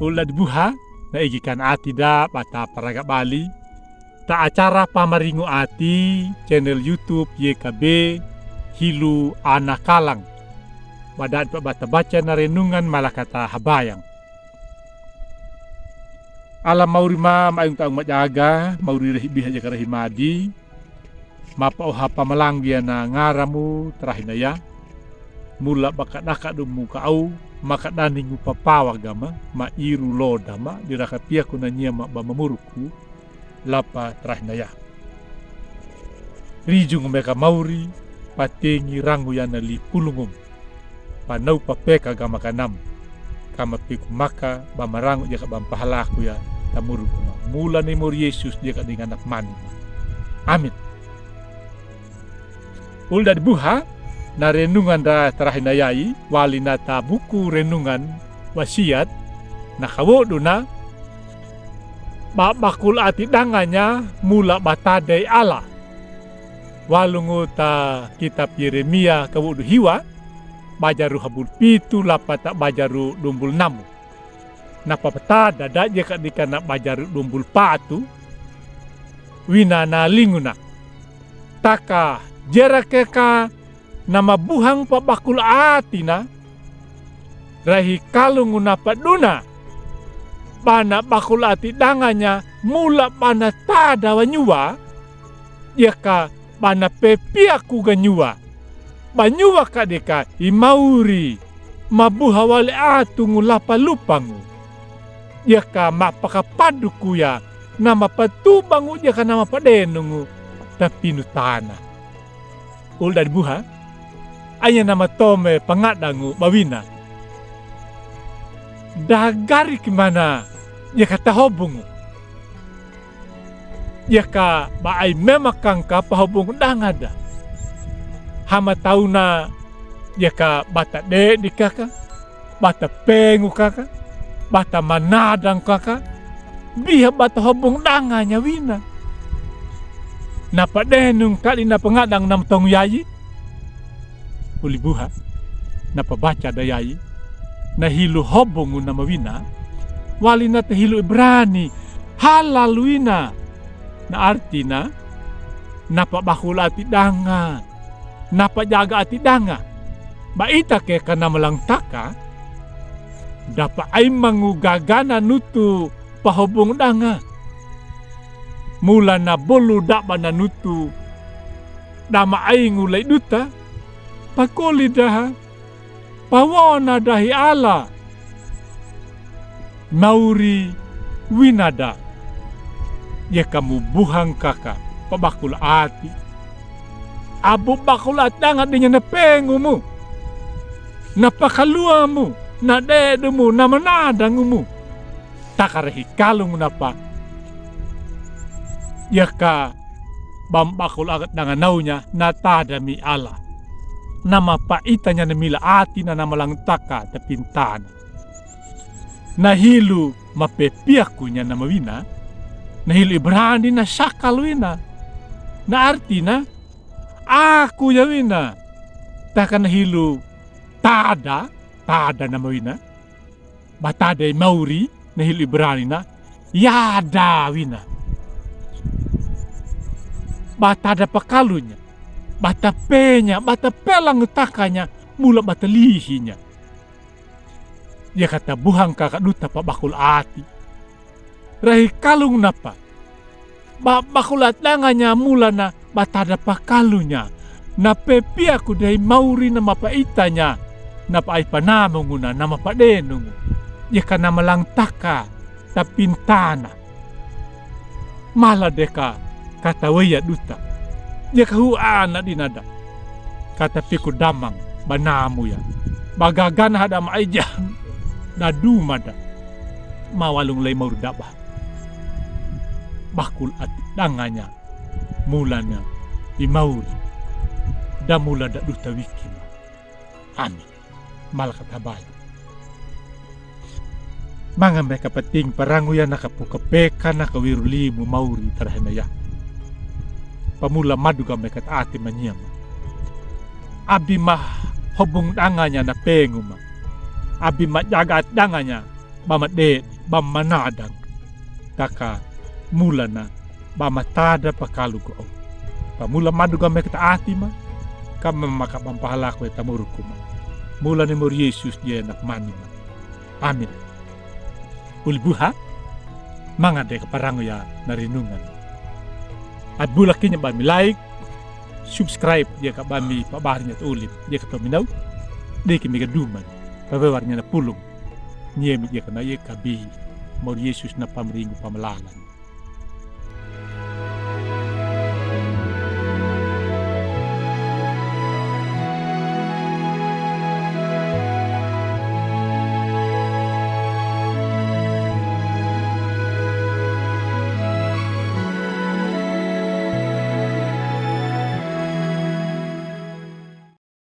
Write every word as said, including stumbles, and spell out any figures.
Ulda' dibuha, na igi kan ati da ba ta paraga bali ta acara Pamaringu Ati, channel YouTube Y K B, Hilu Ana Kalang. Ba da'di pa ba ta baca na renungan malakata habayang. Ala mauri ma, ma aing ta aung majaga, mauri rahi biha jaga rahi madi. Mapa oha pamalanggi ana ngaramu tarahi na ya. Mula ba kadaka du muka au, maka daningu papawa gama, ma iru loda ma, diraka piaku na nyama ba mamuruku, lapa tarahi na ya. Rijungu meka mauri, patingi rangu yana lipulungum. Panau papeka gama kanam. Kama piku maka ba marangu jaka ba mpahalaku ya tamuru kuma. Mula ni mori Yesus jaka dengan anak mani. Amin. Ulda' dibuha, na renungan da tarahi na yai, wali na ta buku renungan wasiat, na kawodu na, ba bakul ati danganya mula ba tadai Allah. Walungu ta kitab Yeremia kawodu hiwa, bajaru habul pitu lapa ta bajaru dumbul namu. Na papatada da jeka dika na bajaru dumbul patu, wina na linguna. Taka jerake ka na mabuhang pa bakul ati na, rahi kalungu na paduna, ba na bakul ati danganya mula ba na tada wanyua, jeka ba na pepiaku ganyua. Banyua ka dika i mauri, mabuha wali atungu lapa lupangu. Jeka mapakapaduku ya, na mapatubangu jeka na mapadenungu, tapinu tana. Ulda' dibuha, anya na matome pangadangu bawina. Dagariki mana, jeka tahobungu. Jeka ba ai memakangka pahobung danga da. Hama tauna jeka ba ta dedi kaka, ba ta pengu kaka, ba ta manadang kaka, biha ba ta hobung danganya wina. Na padenung kali na pangadang na mtongu yai. Uli buha, na pabaca da yai, na hilu hobungu na mawina, wali na ta hilu Ibrani, halal wina. Na artina, na pabakul ati danga, na pajaga ati danga. Ba ita ke ka na malangtaka, dapa ai mangu gagana nutu pahobung danga. Mula na bolu daba na nutu, dama aingu lai duta, pakoli daha, pawona dahi Allah. Mauri wina da. Jeka mu buhang kaka, pabakul ati. Abu bakul ati danga dinya na pengumu. Na pakaluamu, na dedumu, na manadangumu. Taka rahi kalungu napa. Jeka bambakul ati danga naunya, na tada mi Allah. Na mapaitanya na mila ati na, na malangtaka tapintana. Na hilu mapepiakunya na mawina, na hilu Ibrani na sakal wina. Na artina, aku ya wina. Taka na hilu tada, tada na mawina. Ba tada i mauri, na hilu Ibrani na, yada wina. Ba tada pakalunya, ba ta penya, ba ta pelangtakanya, mula ba ta lihinya. Jeka ta buhang kaka duta pabakul ati. Rahi kalung napa. Ba bakul ati danganya mula na ba tada pakalunya. Na pepiaku dahi mauri na mapaitanya. Na pa ai panamungu na, na mapadenungu. Jeka na malangtaka tapintana. Mala deka kata weya duta. Jeka hu ana dina da. Kata piku damang, ba namu ya. Ba gagana hada ma aija. Da duma da. Ma walung lai mauri daba. Bakul ati danganya. Mula na i mauri. Da mula da duta wiki ma. Amin. Malaka tabaya. Manga meka pating parangu ya na kapuka peka na kawiru limu mauri tarahe na ya. Pamula maduga meka ta ati manyama. Abi ma hobung danganya na pengu ma. Abi ma jaga ati danganya. Ba ma dede, ba ma nadang. Taka mulana ba ma tadra pa kalogo aw. Ba mula madu ga meketa ati ma, ka ma maka ba mpahalako ya tamoruku ma. Mula ni mori Yesus dia na pamani ma. Amin. Uli buha, manga de ka parango ya na rinungan. Abula kinya ba mi like, subscribe dia ka ba mi pabarin ya to uli dia ka to mi nau. Dia ki mi ga duman. Pawe war nya na pulung. Nia mi dia ka na ye ka bi. Mori Yesus na pamringu pamalalan.